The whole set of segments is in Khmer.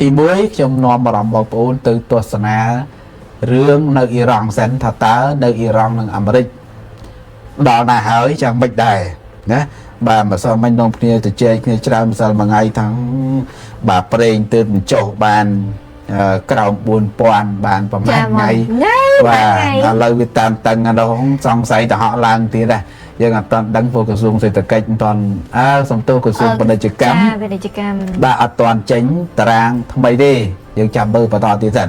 ទី1ខ្ញុំនាំអារម្មណ៍បងប្អូនទៅទស្សនារឿងនៅអ៊ីរ៉ង់សិនថាតើនៅអ៊ីរ៉ង់និងអាមេរិកដល់ណាហើយយ៉ាងម៉េចដែរណាបាទម្សិលមិញនាំគ្នាទៅជែកគ្នាច្រើនម្សិលមួយថ្ងៃថាបាទប្រេងទើបបញ្ចុះបានក្រោម4000បានប្រហែលថ្ងៃបាទឥឡូវវាតាមតឹងអានោះសង្ស័យទៅហក់ឡើងទៀតដែរយើងអត់ទាន់ដឹងព្រោះក្រសួងសេដ្ឋកិច្ចមិនទាន់អើសំទោសក្រសួងពាណិជ្ជកម្ម ពាណិជ្ជកម្ម បាទអត់ទាន់ចេញតារាងថ្មីទេយើងចាំមើលបន្តទៀតសិន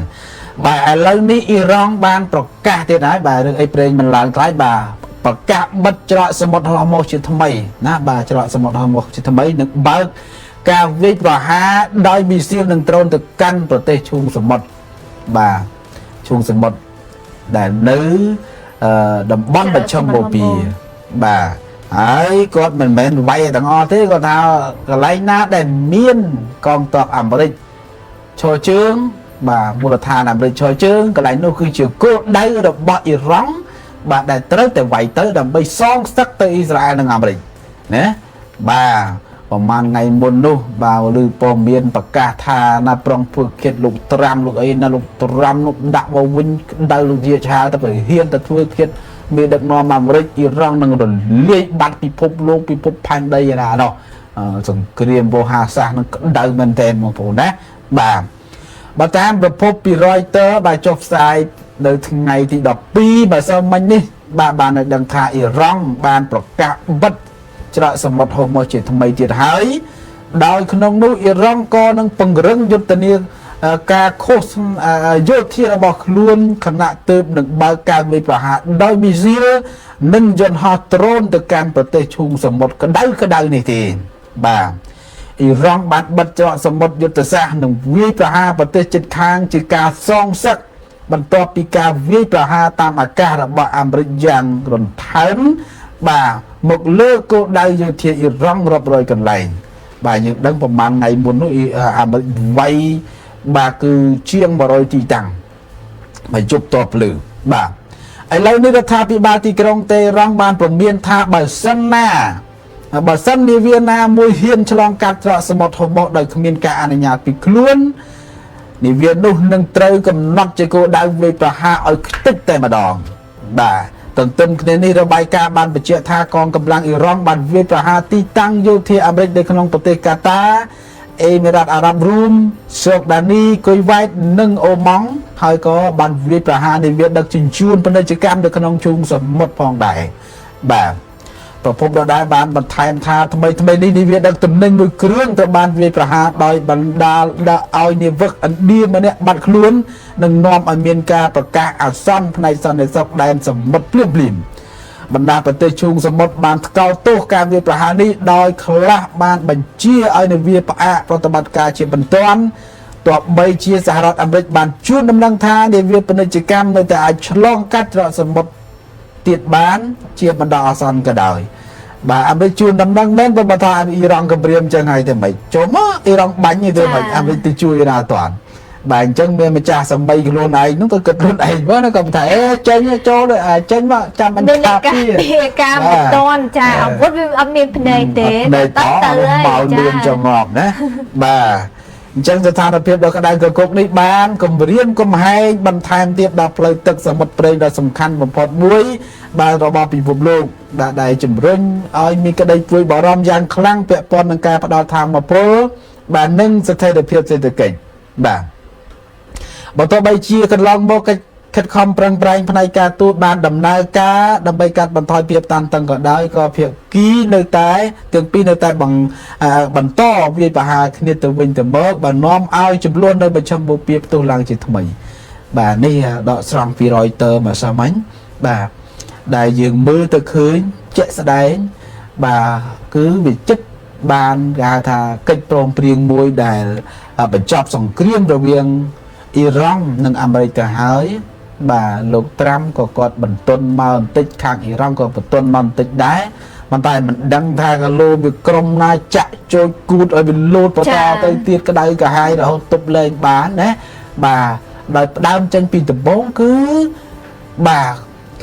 បាទឥឡូវនេះអ៊ីរ៉ង់បានប្រកាសទៀតហើយបាទរឿងអីប្រេងមិនឡើងថ្លៃបាទប្រកាសបិទច្រកសមុទ្រហោះមកជាថ្មីណាបាទច្រកសមុទ្រហោះមកជាថ្មីនឹងបើកការវាយប្រហារដោយមីស៊ីលនិងដ្រូនទៅកាន់ប្រទេសឈូងសមុទ្របាទឈូងសមុទ្រដែលនៅតំបន់បច្ឆិមបូព៌ាបាទហើយគាត់មិនមែនវាយទាំងអស់ទេគាត់ថាកន្លែងណាដែលមានកងទ័ពអាមេរិកឈរជើងបាទមូលដ្ឋានអាមេរិកឈរជើងកន្លែងនោះគឺជាគោលដៅរបស់អ៊ីរ៉ង់បាទដែលត្រូវតែវាយទៅដើម្បីសងសឹកទៅអ៊ីស្រាអែលនិងអាមេរិកណាបាទប្រហែលថ្ងៃមុននោះបាទឬព័ត៌មានប្រកាសថាណាប្រុងធ្វើឃាតលោកត្រាំលោកអីណាលោកត្រាំនោះដាក់មកវិញដៅលោកជាឆាលទៅប្រហ៊ានទៅធ្វើឃាតមានដឹកនាំអាមេរិកអ៊ីរ៉ង់នឹងរលាយបាត់ពិភពលោកពិភពផែនដីណានោះសង្គ្រាមវោហាសាសនឹងក្តៅមែនទែនបងប្អូនណាបាទបើតាមប្រភពពី Reuters បាទចុះផ្សាយនៅថ្ងៃទី12បើសិនមិញនេះបាទបានឲ្យដឹងថាអ៊ីរ៉ង់បានប្រកាសបិទច្រកសមុទ្រហូម៉ូជាថ្មីទៀតហើយដោយក្នុងនោះអ៊ីរ៉ង់ក៏នឹងពង្រឹងយុទ្ធនាការឃោសយោធារបស់ខ្លួនខណៈទើបនឹងបើកការវាយប្រហារដោយមីស៊ីលនិងយន្តហោះដ្រូនទៅកាន់ប្រទេសឈូងសមុទ្រក្តៅក្តៅនេះទេបាទអ៊ីរ៉ង់បានបិទច្រកសមុទ្រយុទ្ធសាស្ត្រនិងវាយប្រហារប្រទេសជិតខាងជាការសងសឹកបន្ទាប់ពីការវាយប្រហារតាមអាកាសរបស់អាមេរិកយ៉ាងរន្ថើនបាទមកលើគោលដៅយោធាអ៊ីរ៉ង់រាប់រយកន្លែងបាទយើងដឹងប្រហែលថ្ងៃមុននោះអាមេរិកវាយបាទគឺជាង100ទីតាំងមកជប់តភ្លឺបាទឥឡូវនេះរដ្ឋាភិបាលទីក្រុងតេរ៉ង់បានព្រមានថាបើសិននាវាណាមួយហ៊ានឆ្លងកាត់ច្រកសមុទ្រហូម៉ូដោយគ្មានការអនុញ្ញាតពីខ្លួននាវានោះនឹងត្រូវកំណត់ជាគោលដៅវាយប្រហារឲ្យខ្ទេចតែម្ដងបាទទន្ទឹមគ្នានេះរបាយការណ៍បានបញ្ជាក់ថាកងកម្លាំងអ៊ីរ៉ង់បានវាយប្រហារទីតាំងយោធាអាមេរិកនៅក្នុងប្រទេសកាតាអេមីរ៉ាតអារ៉ាប់រួមសូកដានីគុយវ៉ែតនិងអូម៉ង់ហើយក៏បានវាយប្រហារនាវាដឹកជញ្ជូនពាណិជ្ជកម្មនៅក្នុងឈូងសមុទ្រផងដែរបាទប្រភពដដែលបានបន្ថែមថាថ្មីថ្មីនេះនាវាដឹកទំនិញមួយគ្រឿងត្រូវបានវាយប្រហារដោយបណ្ដាលដាក់ឲ្យនាវិកឥណ្ឌាម្នាក់បាត់ខ្លួននិងនាំឲ្យមានការប្រកាសអាសន្នផ្នែកសន្តិសុខដែនសមុទ្រភ្លាមភ្លាមបណ្ដាប្រទេសឈូងសមុទ្របានថ្កោលទោសការវាយប្រហារនេះដោយខ្លះបានបញ្ជាឲ្យនាវាផ្អាកប្រតិបត្តិការជាបន្ទាន់ទោះបីជាសហរដ្ឋអាមេរិកបានជួនដំណឹងថានាវាពាណិជ្ជកម្មនៅតែអាចឆ្លងកាត់ច្រកសមុទ្រទៀតបានជាបណ្ដោះអាសន្នក៏ដោយបាទអាមេរិកជួនដំណឹងមែនប៉ុន្តែថាអ៊ីរ៉ង់គម្រាមចឹងហើយទៅមិនចូលមកអ៊ីរ៉ង់បាញ់ទៅមិនអាមេរិកទៅជួយណាអត់តាន់បាទអញ្ចឹងមានម្ចាស់សម្បីខ្លួនឯងនោះទៅគិតខ្លួនឯងមើលណាក៏ថាអេចេញចូលចេញមកចាំមិន ការពារការមិនតាន់ចាអាវុធវាអត់មានភ្នែកទេ តទៅមកលឿនចងប់ណាបាទអញ្ចឹងស្ថានភាពដ៏ក្តៅគគុកនេះបានគម្រាមកំហែងបន្ថែមទៀតដល់ផ្លូវទឹកសមុទ្រប្រេងដ៏សំខាន់បំផុតមួយបាទរបស់ពិភពលោកដែលជំរុញឲ្យមានក្តីព្រួយបារម្ភយ៉ាងខ្លាំងពាក់ព័ន្ធនឹងការផ្ដល់ធម៌ពលបាទនិងស្ថិរភាពសេដ្ឋកិច្ចបាទបើទោះបីជាកន្លងមកកិច្ចខិតខំប្រឹងប្រែងផ្នែកការទូតបានដំណើរការដើម្បីកាត់បន្ថយភាពតានតឹងក៏ដោយក៏ភាគីនៅតែទាំងពីរនៅតែបន្តវាយប្រហារគ្នាទៅវិញទៅមកបាទនាំឲ្យចំនួននៅប្រឈមបូព៌ាផ្ទុះឡើងជាថ្មីបាទនេះដកស្រង់ពី Reuters មកសាមញ្ញបាទដែលយើងមើលទៅឃើញជាក់ស្ដែងបាទគឺវាចិត្តបានគេហៅថាកិច្ចព្រមព្រៀងមួយដែលបញ្ចប់សង្គ្រាមរវាងអ៊ីរ៉ង់និងអាមេរិកទៅហើយបាទលោកត្រាំក៏គាត់បន្ទន់មកបន្តិចខាងអ៊ីរ៉ង់ក៏បន្ទន់មកបន្តិចដែរប៉ុន្តែមិនដឹងថាកាឡូវាក្រុមណាចាក់ចូលគូតឲ្យវាលូតបន្តទៅទៀតក្តៅក្រហាយរហូតទប់លែងបានណាបាទដោយផ្ដើមចេញពីដំបូងគឺបាទ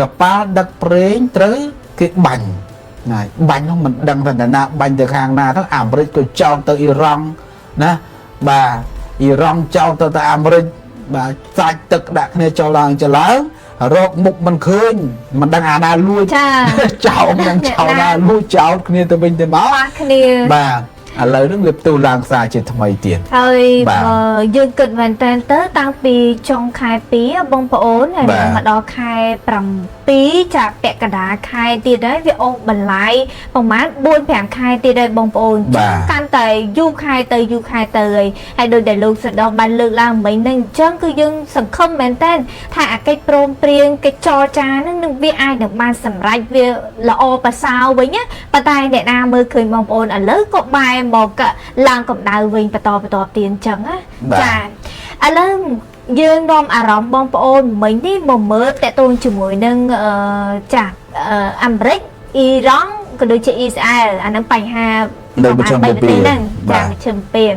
កប៉ាល់ដឹកប្រេងត្រូវគេបាញ់ណាបាញ់នោះមិនដឹងថាណាបាញ់ទៅខាងណាទៅអាមេរិកក៏ចោទទៅអ៊ីរ៉ង់ណាបាទ អ៊ីរ៉ង់ចោលទៅតែអាមេរិកបាទសាច់ទឹកដាក់គ្នាចោលឡើងចឡើងរកមុខមិនឃើញមិនដឹងអាណាលួច ចា ចោលនឹងចោលណាលួចចោលគ្នាទៅវិញទៅមក ប៉ះគ្នា បាទឥឡូវហ្នឹងវាផ្ទុះឡើងខ្សែជាថ្មីទៀត ហើយ បាទ បើយើងគិតមែនតើទៅតាំងពីចុងខែ2បងប្អូនហើយ បាទ មកដល់ខែ7ចាពាក់កណ្ដាលខែទៀតហើយវាអូសបន្លាយប្រហែល4 5ខែទៀតហើយបងប្អូន បាទ កាន់តែយូរខែទៅយូរខែទៅហើយហើយដោយដែលលោកសដោបានលើកឡើងមិញហ្នឹងអញ្ចឹងគឺយើងសង្ឃឹមមែនតើថាអាកិច្ចព្រមព្រៀងកិច្ចចរចាហ្នឹងនឹងវាអាចនឹងបានសម្រេចវាល្អប្រសើរវិញណាប៉ុន្តែអ្នកណាមើលឃើញបងប្អូនឥឡូវក៏បែរមកឡើងកម្ដៅវិញបន្តបន្តទៀតអញ្ចឹងណា បាទ ចាឥឡូវយើងនាំអារម្មណ៍បងប្អូនមិញនេះមកមើលតកតូនជាមួយនឹងចាអាមេរិកអ៊ីរ៉ង់ក៏ដូចជាអ៊ីស្រាអែលអាហ្នឹងបញ្ហា នៅមជ្ឈម ប្រ ពៀ ទេសហ្នឹង បាទ ចាមជ្ឈមពៀឥ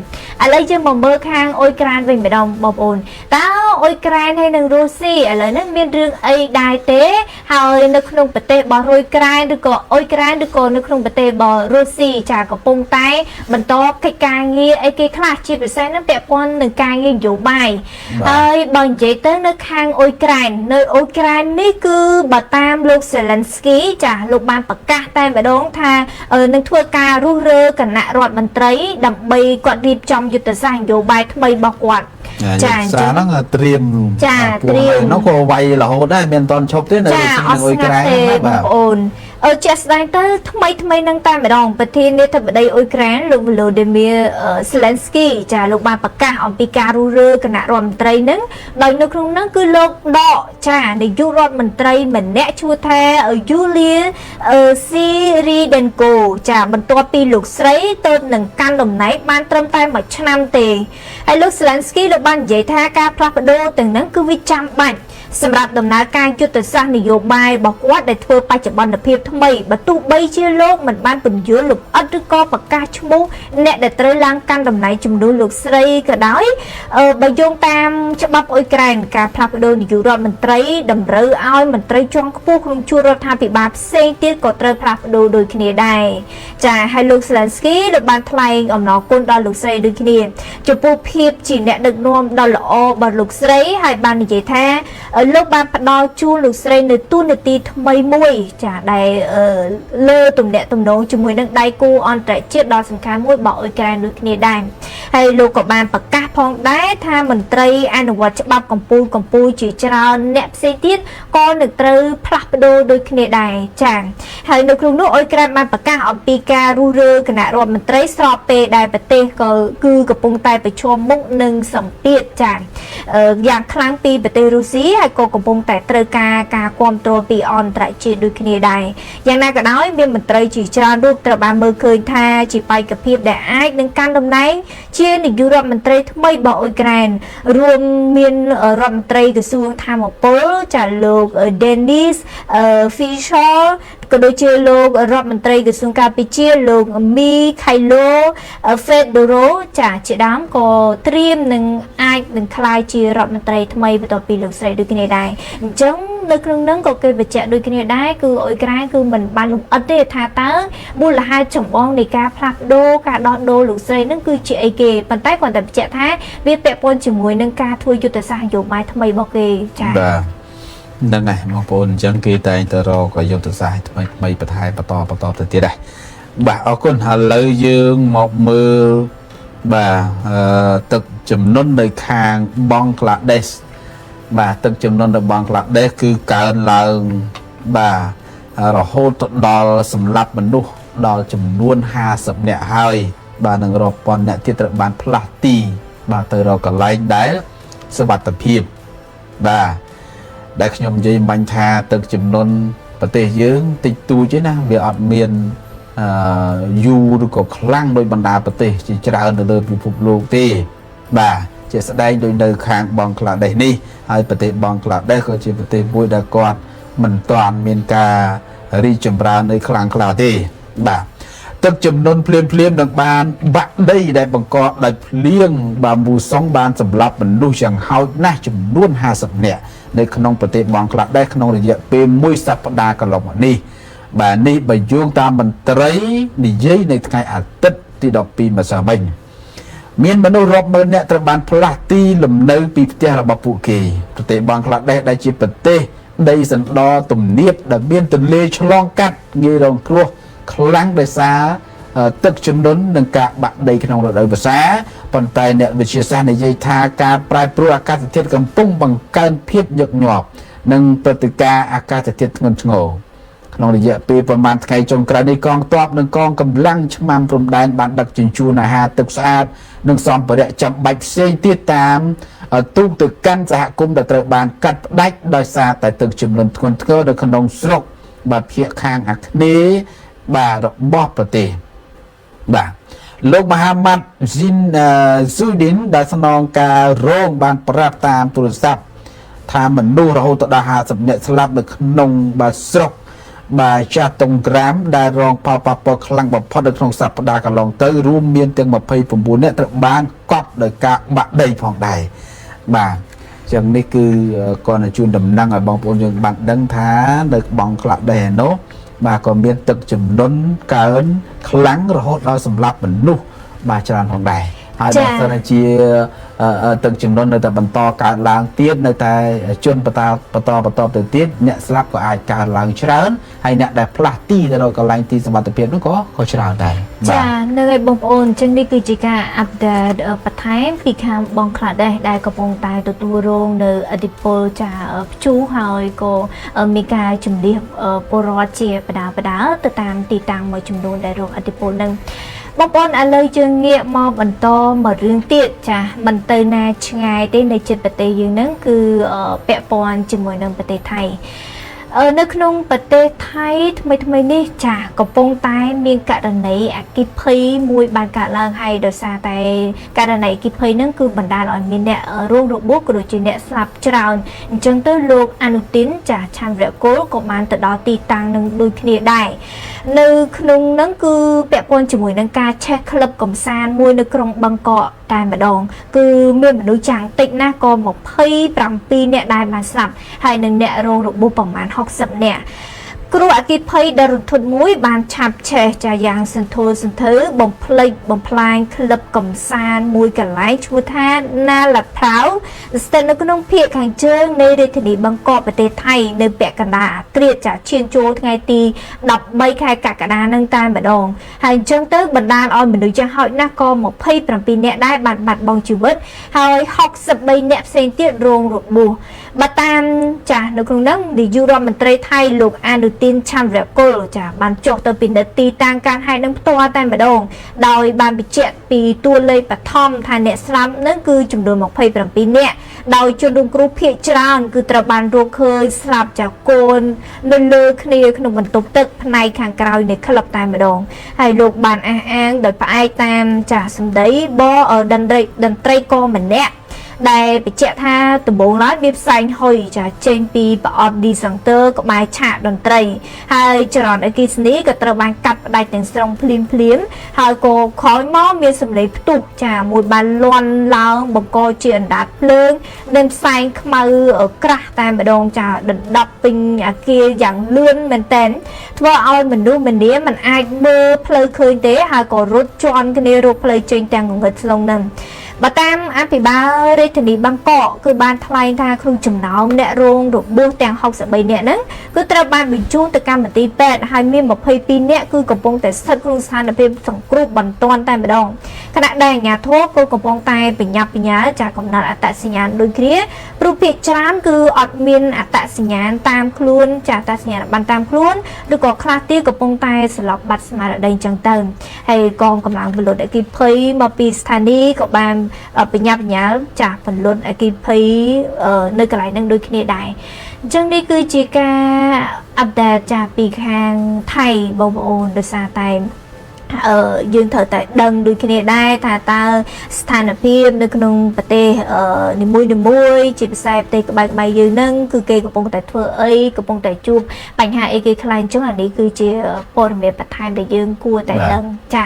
ឡូវយើងមកមើលខាងអ៊ុយក្រែនវិញម្ដងបងប្អូនតើអ៊ុយក្រែនហើយនិងរុស្ស៊ីឥឡូវហ្នឹងមានរឿងអីដែរទេហើយនៅក្នុងប្រទេសរបស់អ៊ុយក្រែនឬក៏អ៊ុយក្រែនឬក៏នៅក្នុងប្រទេសរបស់រុស្ស៊ីចាកំពុងតែបន្តកិច្ចការងារអីគេខ្លះជាពិសេសហ្នឹងពាក់ព័ន្ធនឹងការងារនយោបាយ បាទ ហើយបើនិយាយទៅនៅខាងអ៊ុយក្រែននៅអ៊ុយក្រែននេះគឺបើតាមលោកសេលិនស្គីចាលោកបានប្រកាសតែម្ដងថានឹងធ្វើការរុះរើគណៈរដ្ឋមន្ត្រីដើម្បីគាត់រៀបចំយុទ្ធសាស្ត្រនយោបាយថ្មីរបស់គាត់ ចា អញ្ចឹង សារហ្នឹងត្រៀម ចា ពួក ត្រៀម នោះក៏វាយរហូតដែរមានតន់ឈប់ទេនៅ ចា រុស្ស៊ី អត់ និងអ៊ុយក្រែ ស្ងាត់ទេ នណាបាទ បងប្អូនជាក់ស្ដែងទៅថ្មីថ្មីនឹងតែម្ដងប្រធានាធិបតីអ៊ុយក្រែនលោក Volodymyr Zelensky ចាលោកបានប្រកាសអំពីការរុះរើគណៈរដ្ឋមន្ត្រីនឹងដោយនៅក្នុងនឹងគឺលោកដកចានាយករដ្ឋមន្ត្រីម្នាក់ឈ្មោះថា Yulia Svyrydenko ចាបន្ទាប់ពីលោកស្រីទៅនឹងកាន់តំណែងបានត្រឹមតែមួយឆ្នាំទេហើយលោក Zelensky លោកបាននិយាយថាការផ្លាស់ប្ដូរទាំងហ្នឹងគឺវាចាំបាច់សម្រាប់ដំណើរការយុទ្ធសាស្ត្រនយោបាយរបស់គាត់ដែលធ្វើបច្ចុប្បន្នភាពថ្មីបើទោះបីជាលោកមិនបានពន្យល់លម្អិតឬក៏ប្រកាសឈ្មោះអ្នកដែលត្រូវឡើងកាន់តំណែងជំនួសលោកស្រីក៏ដោយបើយោងតាមច្បាប់អ៊ុយក្រែនការផ្លាស់ប្ដូរនាយករដ្ឋមន្ត្រីតម្រូវឲ្យមន្ត្រីជាន់ខ្ពស់ក្នុងជួររដ្ឋាភិបាលផ្សេងទៀតក៏ត្រូវផ្លាស់ប្ដូរដូចគ្នាដែរចាហើយលោក Zelensky លោកបានថ្លែងអំណរគុណដល់លោកស្រីដូចគ្នាចំពោះភាពជាអ្នកដឹកនាំដ៏ល្អរបស់លោកស្រីហើយបាននិយាយថាលោកបានផ្ដល់ជូនលោកស្រីនៅតួនាទីថ្មីមួយចាដែលលើទំនាក់ទំនងជាមួយនឹងដៃគូអន្តរជាតិដ៏សំខាន់មួយរបស់អ៊ុយក្រែនដូចគ្នាដែរហើយលោកក៏បានប្រកាសផងដែរថាមន្ត្រីអនុវត្តច្បាប់កម្ពុជាជាច្រើនអ្នកផ្សេងទៀតក៏នឹងត្រូវផ្លាស់ប្ដូរដូចគ្នាដែរចាហើយនៅក្នុងនោះអ៊ុយក្រែនបានប្រកាសអំពីការរុះរើគណៈរដ្ឋមន្ត្រីស្របពេលដែលប្រទេសក៏គឺកំពុងតែប្រឈមមុខនឹងសម្ពាធចាយ៉ាងខ្លាំងពីប្រទេសរុស្ស៊ីហើយក៏កំពុងតែត្រូវការការគ្រប់គ្រងពីអន្តរជាតិដូចគ្នាដែរយ៉ាងណាក៏ដោយមានមន្ត្រីជាច្រើនរូបត្រូវបានមើលឃើញថាជាបេក្ខភាពដែលអាចនឹងកាន់តំណែងជានាយករដ្ឋមន្ត្រីថ្មីរបស់អ៊ុយក្រែនរួមមានរដ្ឋមន្ត្រីក្រសួងធម្មពលចាលោក Denis Fischer ក៏ដូចជាលោករដ្ឋមន្ត្រីក្រសួងការពារជាតិលោក Mikhailo Fedorov ចាជាដើមក៏ត្រៀមនឹងអាចនឹងក្លាយជារដ្ឋមន្ត្រីថ្មីបន្ទាប់ពីលោកស្រីដូចគ្នាដែរអញ្ចឹងនៅក្នុងនឹងក៏គេបញ្ជាក់ដូចគ្នាដែរគឺអ៊ុយក្រែនគឺមិនបានលំអិតទេថាតើមូលហេតុចម្បងនៃការផ្លាស់ប្ដូរការដោះដូរលោកស្រីនឹងគឺជាអីគេប៉ុន្តែគ្រាន់តែបញ្ជាក់ថាវាពាក់ព័ន្ធជាមួយនឹងការធ្វើយុទ្ធសាស្ត្រនយោបាយថ្មីរបស់គេចា៎ បាទហ្នឹងហើយបងប្អូនអញ្ចឹងគេតែងតែរកយុទ្ធសាស្ត្រថ្មីថ្មីបន្ថែមបន្តបន្តទៅទៀតដែរបាទអរគុណឥឡូវយើងមកមើលបាទទឹកចំនួននៅខាងបង់ក្លាដេសបាទទឹកចំនួននៅបង់ក្លាដេសគឺកើនឡើងបាទរហូតទៅដល់សម្លាប់មនុស្សដល់ចំនួន50នាក់ហើយបាទនឹងរាប់ពាន់អ្នកទៀតត្រូវបានផ្លាស់ទីបាទទៅរកកន្លែងដែលសុវត្ថិភាពបាទដែលខ្ញុំនិយាយបាញ់ថាទឹកចំនួនប្រទេសយើងតិចតួចទេណាវាអត់មានយូរឬក៏ខ្លាំងដោយបណ្ដាប្រទេសជាច្រើននៅលើពិភពលោកទេបាទជាស្ដែងដូចនៅខាងបង់ក្លាដេសនេះហើយប្រទេសបង់ក្លាដេសក៏ជាប្រទេសមួយដែលគាត់មិនទាន់មានការរីកចម្រើនអីខ្លាំងក្លាទេបាទទឹកចំនួនភ្លាមភ្លាមនឹងបានបាក់ដីដែលបង្កដោយភ្លៀងបាទមូសុងបានសម្លាប់មនុស្សយ៉ាងហោចណាស់ចំនួន50នាក់នៅក្នុងប្រទេសបង់ក្លាដេសក្នុងរយៈពេលមួយសប្តាហ៍កន្លងមកនេះបាទនេះបើយោងតាមមន្ត្រីនិយាយនៅថ្ងៃអាទិត្យទី12ម្សិលមិញ មានមនុស្សរាប់ម៉ឺននាក់ត្រូវបានផ្លាស់ទីលំនៅពីផ្ទះរបស់ពួកគេប្រទេសបង់ក្លាដេសដែលជាប្រទេសដីសណ្ដរទំនាបដែលមានទន្លេឆ្លងកាត់ងាយរងគ្រោះខ្លាំងដោយសារទឹកជំនន់និងការបាក់ដីក្នុងរដូវវស្សាប៉ុន្តែអ្នកវិទ្យាសាស្ត្រនិយាយថាការប្រែប្រួលអាកាសធាតុកំពុងបង្កើនភាពញឹកញាប់និងព្រឹត្តិការណ៍អាកាសធាតុធ្ងន់ធ្ងរក្នុងរយៈពេលប្រមាណថ្ងៃចុងក្រោយនេះកងទ័ពនិងកងកម្លាំងឆ្មាំព្រំដែនបានដឹកជញ្ជូនអាហារទឹកស្អាតនិងសម្ភារៈចាំបាច់ផ្សេងទៀតតាមទូកទៅកាន់សហគមន៍ដែលត្រូវបានកាត់ផ្តាច់ដោយសារតែទឹកជំនន់ធ្ងន់ធ្ងរនៅក្នុងស្រុកបាទភាគខាងអាគ្នេយ៍បាទរបស់ប្រទេសបាទលោកមហាម៉ាត់ស៊ីនស៊ូឌីនដែលស្នងការរងបានប្រាប់តាមទូរស័ព្ទថាមនុស្សរហូតដល់50នាក់ស្លាប់នៅក្នុងបាទស្រុកបាទចាស់តុងក្រាមដែលរងផលប៉ះពាល់ខ្លាំងបំផុតនៅក្នុងសប្តាហ៍កន្លងទៅរួមមានទាំង29នាក់ត្រូវបានកប់ដោយការបាក់ដីផងដែរបាទចឹងនេះគឺគាត់ជូនដំណឹងឲ្យបងប្អូនយើងបានដឹងថានៅបង់ក្លាដេសឯនោះបាទក៏មានទឹកជំនន់កើនខ្លាំងរហូតដល់សម្លាប់មនុស្សបាទច្រើនផងដែរហើយបើសិនជាទឹកជំនន់នៅតែបន្តកើតឡើងទៀតនៅតែជនបន្តបន្តបន្តទៅទៀតអ្នកស្លាប់ក៏អាចកើតឡើងច្រើនហើយអ្នកដែលផ្លាស់ទីទៅរកកន្លែងទីសុវត្ថិភាពនោះក៏ច្រើនដែរចានៅឲ្យបងប្អូនអញ្ចឹងនេះគឺជាការអាប់ដេតបន្ថែមពីខាងបង់ក្លាដេសដែលកំពុងតែទទួលរងនៅឥទ្ធិពលចាព្យុះហើយក៏មានការជំនះពលរដ្ឋជាបដាបដាទៅតាមទីតាំងមួយចំនួនដែលរងឥទ្ធិពលនឹងបងប្អូនឥឡូវយើងងាកមកបន្តមករឿងទៀតចាមិនទៅណាឆ្ងាយទេនៅជិតប្រទេសយើងហ្នឹងគឺពាក់ព័ន្ធជាមួយនឹងប្រទេសថៃនៅក្នុងប្រទេសថៃថ្មីថ្មីនេះចាកំពុងតែមានករណីអគ្គិភ័យមួយបានកើតឡើងហើយដោយសារតែករណីអគ្គិភ័យហ្នឹងគឺបណ្ដាលឲ្យមានអ្នករងរបួសក៏ដូចជាអ្នកស្លាប់ច្រើនអញ្ចឹងទៅលោកអនុទិនចាឆាន់វរកុលក៏បានទៅដល់ទីតាំងនឹងដូចគ្នាដែរនៅក្នុងហ្នឹងគឺពាក់ព័ន្ធជាមួយនឹងការឆេះក្លឹបកំសាន្តមួយនៅក្រុងបឹងកក់តែម្ដងគឺមានមនុស្សយ៉ាងតិចណាស់ក៏27នាក់ដែរបានស្លាប់ហើយនឹងអ្នករងរបួសប្រមាណ60នាក់គ្រោះអគ្គិភ័យដ៏រន្ធត់មួយបានឆាបឆេះចាយ៉ាងសន្ធោសន្ធៅបំផ្លិចបំផ្លាញក្លឹបកំសាន្តមួយកន្លែងឈ្មោះថាណាឡាត់ប្រាវស្ថិតនៅក្នុងភាគខាងជើងនៃរាជធានីបាងកកប្រទេសថៃនៅពាក់កណ្ដាលអាធ្រាត្រចាឈានចូលថ្ងៃទី13ខែកក្កដានឹងតែម្ដងហើយអញ្ចឹងទៅបណ្ដាលឲ្យមនុស្សយ៉ាងហោចណាស់ក៏27នាក់ដែរបានបាត់បង់ជីវិតហើយ63នាក់ផ្សេងទៀតរងរបួសបើតាមចានៅក្នុងនោះនាយករដ្ឋមន្ត្រីថៃលោកអនុទិនឆាន់វរកុលចាបានចុះទៅពិនិត្យទីតាំងការហេតុនឹងផ្ទាល់តែម្ដងដោយបានបញ្ជាក់ពីតួលេខបឋមថាអ្នកស្លាប់នឹងគឺចំនួន27នាក់ដោយជនរងគ្រោះភាគច្រើនគឺត្រូវបានរកឃើញស្លាប់ចាកូននៅលើគ្នាក្នុងបន្ទប់ទឹកផ្នែកខាងក្រោយនៃក្លឹបតែម្ដងហើយលោកបានអះអាងដោយផ្អែកតាមចាសម្ដីបតន្ត្រីករម្នាក់ដែលបញ្ជាក់ថាដំបូងឡើយមានផ្សែងហុយចាចេញពីប្រអប់ឌីសង់ទ័រក្បែរឆាកតន្ត្រីហើយចរន្តអគ្គិសនីក៏ត្រូវបានកាត់ផ្ដាច់ទាំងស្រុងភ្លាមភ្លាមហើយក៏ក្រោយមកមានសម្លេងផ្ទុះចាមួយបានលន់ឡើងបង្កជាអណ្ដាតភ្លើងនិងផ្សែងខ្មៅក្រាស់តែម្ដងចាដណ្ដប់ពេញអាគារយ៉ាងលឿនមែនទែនធ្វើឲ្យមនុស្សម្នាមិនអាចមើលផ្លូវឃើញទេហើយក៏រត់ជាន់គ្នារកផ្លូវចេញទាំងងងឹតស្លងនឹងបើតាមអភិបាលរាជធានីបាងកកគឺបានថ្លែងថាក្នុងចំណោមអ្នករងរបួសទាំង63នាក់ហ្នឹងគឺត្រូវបានបញ្ជូនទៅកម្មវិធីពេទ្យហើយមាន22នាក់គឺកំពុងតែស្ថិតក្នុងស្ថានភាពសង្គ្រោះបន្ទាន់តែម្ដងខណៈដែលអាជ្ញាធរក៏កំពុងតែបញ្ញាប់បញ្ញាចាកំណត់អត្តសញ្ញាណដូចគ្នាព្រោះភាគច្រើនគឺអត់មានអត្តសញ្ញាណតាមខ្លួនចាអត្តសញ្ញាណបានតាមខ្លួនឬក៏ខ្លះទៀតកំពុងតែស្លាប់បាត់ស្មារតីអញ្ចឹងទៅហើយកងកម្លាំងពលិតអគ្គិភ័យមកពីស្ថានីយ៍ក៏បានបញ្ញាបញ្ញាចាស់ពលុនអគ្គិភ័យនៅកន្លែងហ្នឹងដូចគ្នាដែរអញ្ចឹងនេះគឺជាការអាប់ដេតចាស់ពីខាងថៃបងប្អូនដោយសារតែយើងត្រូវតែដឹងដូចគ្នាដែរថាតើស្ថានភាពនៅក្នុងប្រទេសនីមួយៗជាពិសេសប្រទេសក្បែរៗយើងហ្នឹងគឺគេកំពុងតែធ្វើអីកំពុងតែជួបបញ្ហាអីគេខ្លះអញ្ចឹងអានេះគឺជាព័ត៌មានបន្ថែមដែលយើងគួរតែដឹងចា